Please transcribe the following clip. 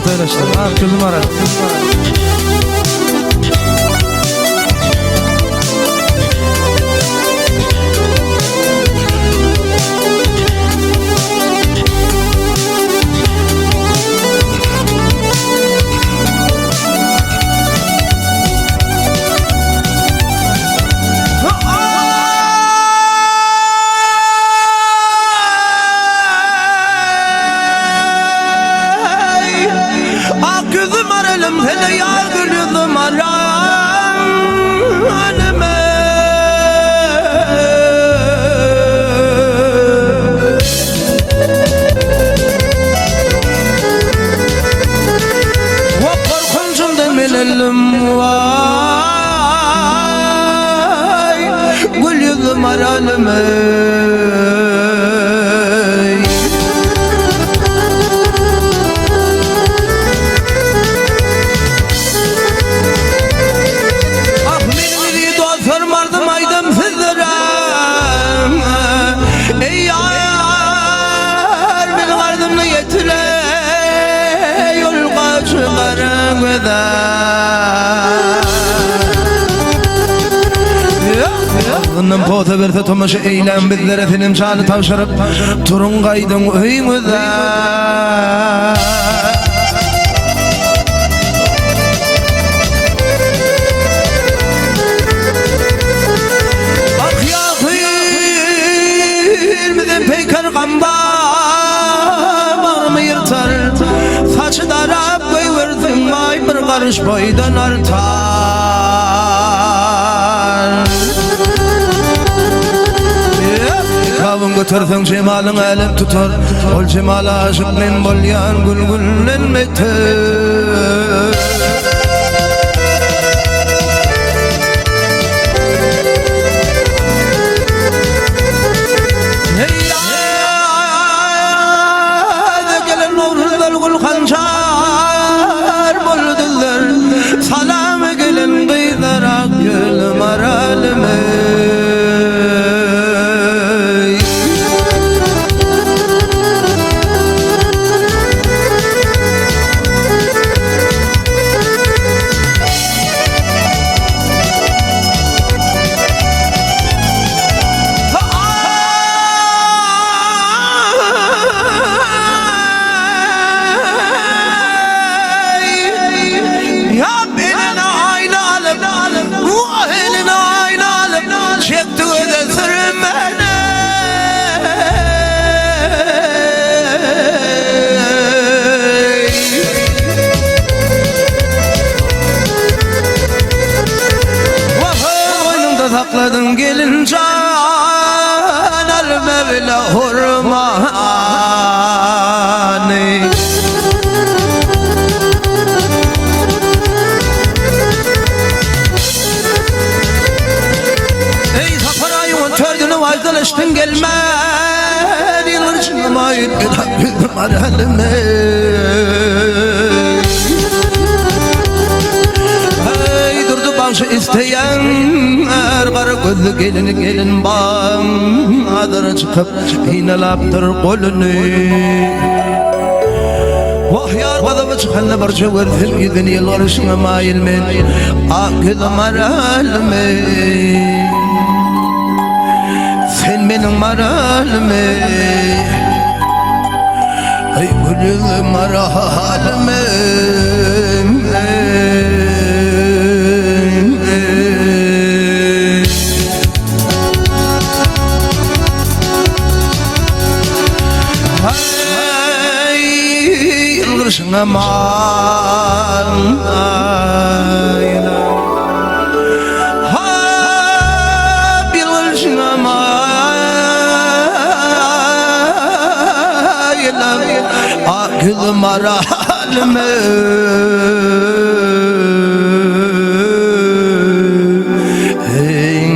Toýlaşdyr. Ak ýüzüm aral. Ak ýüzüm aralym hele ýar gül ýüzüm aralym Wa gorkunjumdan men öldüm waý Gül ýüzüm aralym eý Ah meniň eziz dostlarym arzym aýdym sizlere Eý ýar meniň arzymny ýetire Ýol gaşy gara göze Agzyndan posa berse tomaşa eýlän bizlere senem jany tabşyryp turuň gaýdyň öýüňize. Ak ýakyr bize peýker gamba bagrymy ýyrtar Saçy darap goýberseň maý bir garyş boýdan artar. Kabyn göterseň jemalyň älem tutar Ol jemala aşyk men bolýan gül-gülden beter. Gelen nowruzlar gül hanjar boldular Salam gelen gyzlar ak gül maralym Çekdi göze sürmene Goýnuňda sakladyň gelin jan Al Mewla hurmany Eý sapar aýyň on tördüne waýdalaşdyň gelmän Ýylgyrşyňa maýyl ýüzüm aralym Eý Durdy bagşy isleýän är gara gözli gelin gelin bazara çykyp synalapdyr goluny Wah ýar gazaby çykanda bir çöwürsin ýüzüni ýylgyryşyňa maýyl men ak ýüzüm aralym Sen meniň maralym Eý gülüm maralym Hey, ýylgyrşyňa maýyl Hap ýylgyrşyňa maýyl Ak ýüzüm aralym Hey.